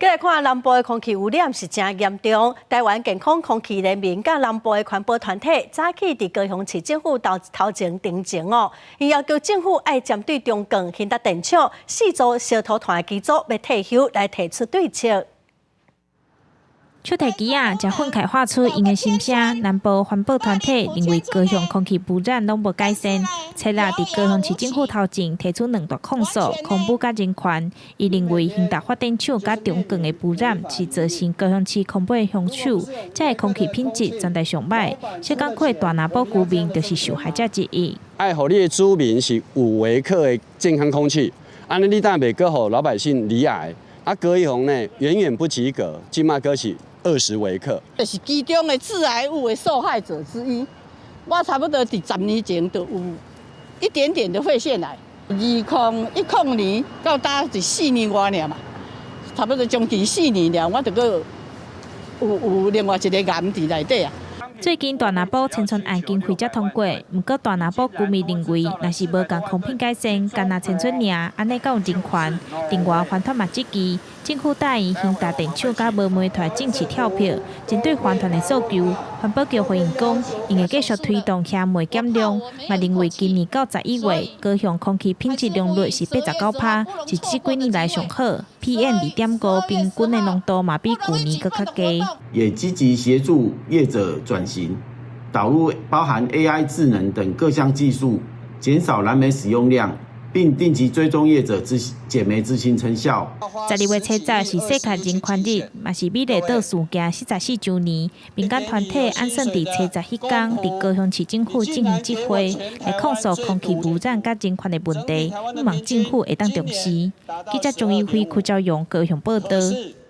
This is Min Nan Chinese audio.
繼來看南部的空氣污染是誠嚴重。台灣健康空氣聯盟佮南部的環保團體早起佇高雄市政府頭頭前陳情哦，𪜶要求政府愛針對中鋼興達電廠四座燒塗炭的機組欲退休來提出對策。手提機仔，誠憤慨喊出𪜶的心聲。南部環保團體認為高雄空氣污染攏無改善，昨日佇高雄市政府頭前提出兩大控訴：空污佮人權。伊認為興達發電廠佮中鋼的污染是造成高雄市空污的兇手，這个空氣品質全台上䆀。小港區的大南堡居民就是受害者之一。愛予你的居民是五微克的健康空氣，按呢你當然袂閣予老百姓罹癌。啊，高雄呢遠遠不及格，這馬閣是20微克。這是其中的致癌物的受害者之一。我差不多佇10年前就有一點點的肺腺癌。2010年到今是4年外爾嘛，差不多將近四年了，我就閣有另外一个癌佇內底啊。最近大南堡遷村案經費才通過，毋過大南堡居民認為，若是無共空品改善，干焦遷村爾，按呢敢有人權？另外，環團嘛質疑政府答應興達電廠佮無煤炭正式跳票，針對環團的訴求，環保局回應講，𪜶會繼續推動燃煤減量，嘛認為今年到11月，高雄空氣品質良率是89%，是這幾年來上好。PM2.5平均的濃度嘛比舊年閣較低。也積極協助業者轉型，導入包含 AI 智能等各項技術，減少燃煤使用量，並定期追蹤業者執減煤執行成效。12月7日是世界人權日，嘛是美麗島事件44週年。民間團體按算佇七十彼工，佇高雄市政府進行集會，來控訴空氣污染佮人權的問題，希望政府會當重視。記者鍾一輝、柯昭勇高雄報道。